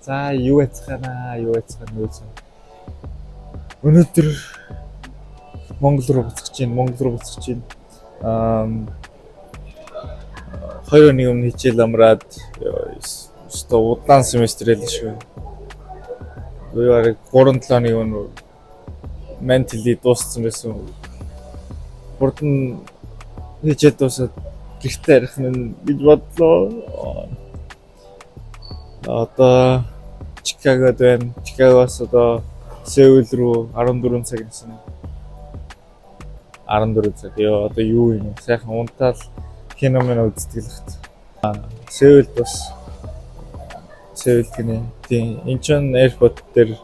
За, юу яцгаана, юу яцгаана, юу яцгаана. Өнөөдөр Монгол руу буцах чинь, Монгол руу буцах чинь. 2 оны өмнө хичээл амраад өстой удаан семестр ялээ шүү. Би бараг 3 7 оны өмнө mentally дууссан байсан. Хурдан хичээл дуусаад гэртээ харих нь гэж бодлоо. Одоо Чикагод байна. Чикагоос одоо Сеул рүү 14 цаг гэсэн. 14 цаг. Йоо, одоо юу юм? Сайхан унтаал кино мэн үздэг л хат. Сеулд бас Сеул гинэ. Тийм. Инчон airport дээр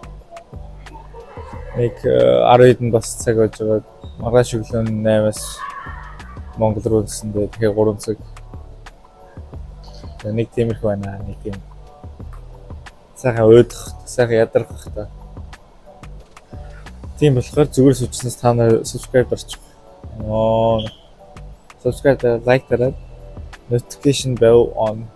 нэг 10 хэдэн бас цаг болж байгаа. Маргааш өглөө 8-аас Монгол руу гэсэндээ тэгэхээр 3 цаг. За, нэг тиймэрхүү байна. Нэг тийм. Сайхан уйдах, сайхан ядрах бах та. Тийм болохоор зүгээр суучихсанаас та нар subscribe дарчих. Аа. Subscribe, like дараад notification bell on.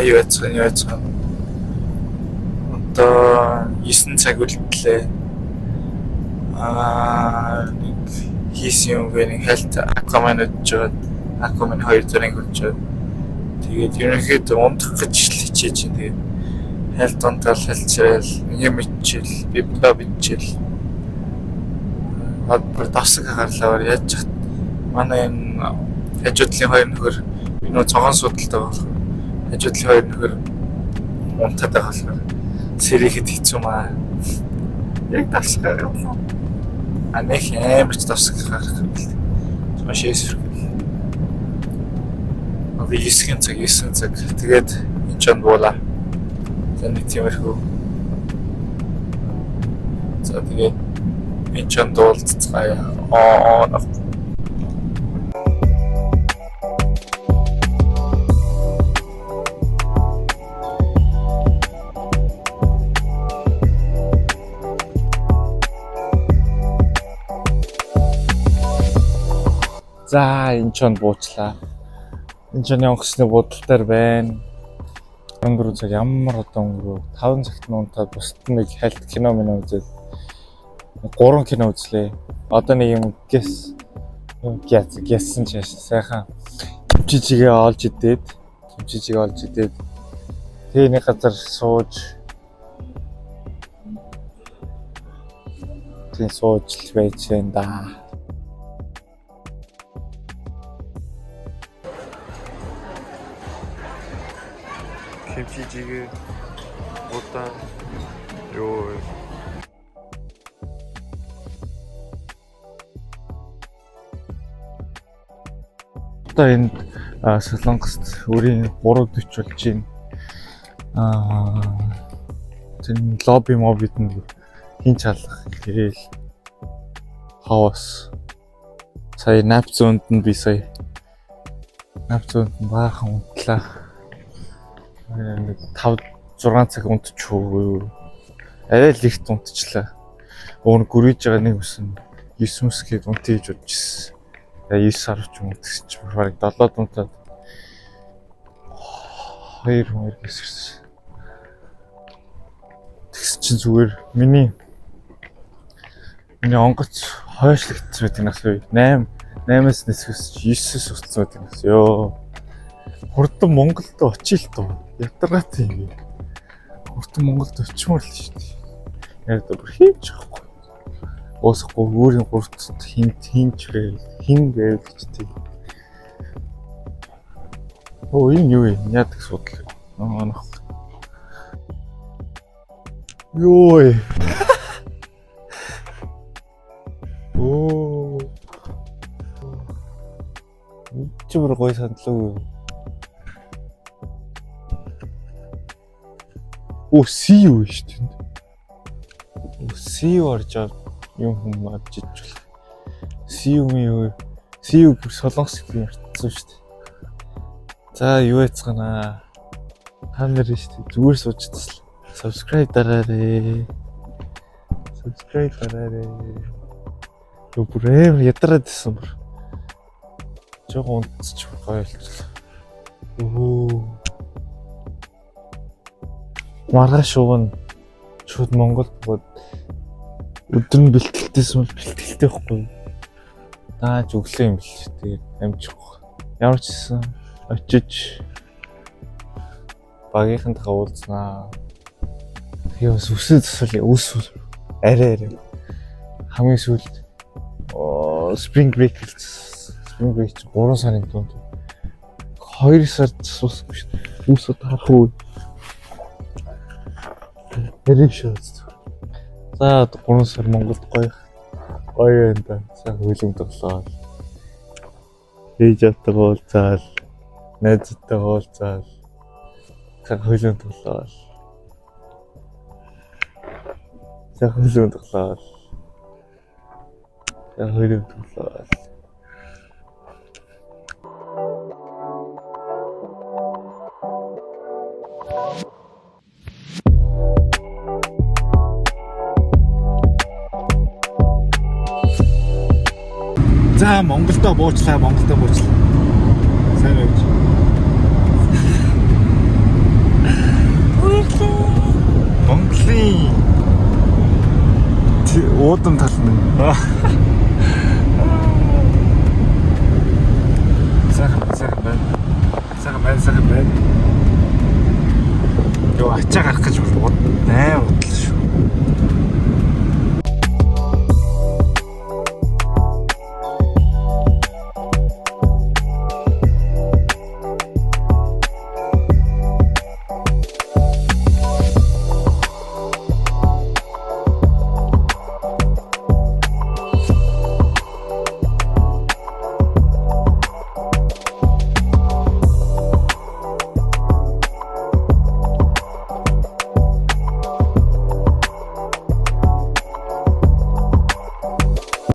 Юу яцхан, юу яцхан. Одоо 9 цаг үлдлээ. Нэг хийсэн юм гээ нэг хальт Aquaman үзэж байгаа. Aquaman 2 зэрэг үзэж байгаа. Тэгээд ерөнхийдөө унтах гэж л хичээж байна. Тэгээд хальт унтаал, хальчраал, юм ичээл, библа бичээл. Хад бүр давсаг гарлаа яаж ч манай энэ хажуудлын хоёр нөхөр нөө цогон судалтай болохоор хажуудлын хоёр нөхөр унтаад байгаа болохоор сэрэхэд хэцүү маа. Яг давсаг гарлаа. А нэг амар ч давсаг гарах юм бэл. Маш эсрэг. Одоо 9 цаг, 9 цаг. Тэгээд энэ ч буула. За, нэг тиймэрхүү. За, тэгээд энэ ч дуулцгаая. Аа. За, энэ ч буучлаа. Энэ ч онгоцны буудал дээр байна. 14 цаг ямар одоо өнгөрөв. 5 цагт нь унтаад бусд нэг хальт кино минь үзээд 3 кино үзлээ. Одоо нэг юм гэс юм гэс гэссэн чинь сайхан кимчижигээ олж идээд, кимчижигээ олж идээд тэгээ нэг газар сууж тийм сууж л байж байна да. Кимчижигээ, удаан юу. Одоо энд Солонгост өрийн 3:40 болж байна. Тэр лобби мобид нь хин чалах гээл хаос. Сая nap zone-д нь би сая nap zone-д нь баахан унтлаа. Нэг 5 6 цаг унтчихв. Арай л ихт унтчлаа. Өөр гүрийж байгаа нэг үсэн 9 мөс гээд унтъя гэж бодож ирсэн. Тэгээ 9 сар ч юм уу тэгсэн чинь бараг 7 унтаад 2 хүн ирсэн. Тэгсэн чинь зүгээр миний онгоц хойшлогдсон байдаг нас 8 8-аас нисгэс 9-с утсан байдаг нас. Йоо. Хурдан Монголд очил тоо. Ятаргаатай юм. Хурдан Монголд очимоор л шүү дээ. Яг л бүр хийж байхгүй. Уусахгүй өөрийн гуравт хин хинч байв хин байв гэж тийм. Оо, энэ юу юм? Яадаг судал. Аа, нөх. Йоо. Оо. Чи бүр гоё сандлаа. Өө CU шүү дээ. Өө CU орж ав юм хүм авч иж болох. CU-ийн юу? CU бүр солонгос гэдэг юм мартсан шүү дээ. За юу яцгаана. Та нар шүү дээ. Зүгээр сууж тасл. Subscribe дараарэ. Subscribe дараарэ. Юу бүр амар ядраад исэн бүр. Жог унтчих гоё болчихлоо. Өө. Маргааш уг нь шууд Монгол бөгөөд өдөр нь бэлтгэлтэйсэн бол бэлтгэлтэй байхгүй. Дааж өглөө юм бэл. Тэгээд амжихгүй. Ямар ч гэсэн очиж багийнхантайгаа уулзнаа. Тэгээ бас үсээ засвал үс арай арай. Хамгийн сүүлд spring break хэлсэн. Spring break чинь 3 сарын дунд. 2 сар засвалсгүй шүү дээ. Үс харах уу? Яриг шүү. За 3 сар Монголд гоё гоё юм да. Сайн хөлөм тоглоо. Ээж автайгаа уулзаал. Найзтайгаа уулзаал. Сайн хөлөм тоглоо. Сайн хөлөм тоглоо. Сайн хөлөм тоглоо. За Монголдо буучлаа, Монголдо буучлаа. Сайн байж. Үерлээ. Монголын уудам тал нь. Сайхан сайхан байна. Сайхан байна, сайхан байна. Йоо, ачаа гарах гэж бүр амар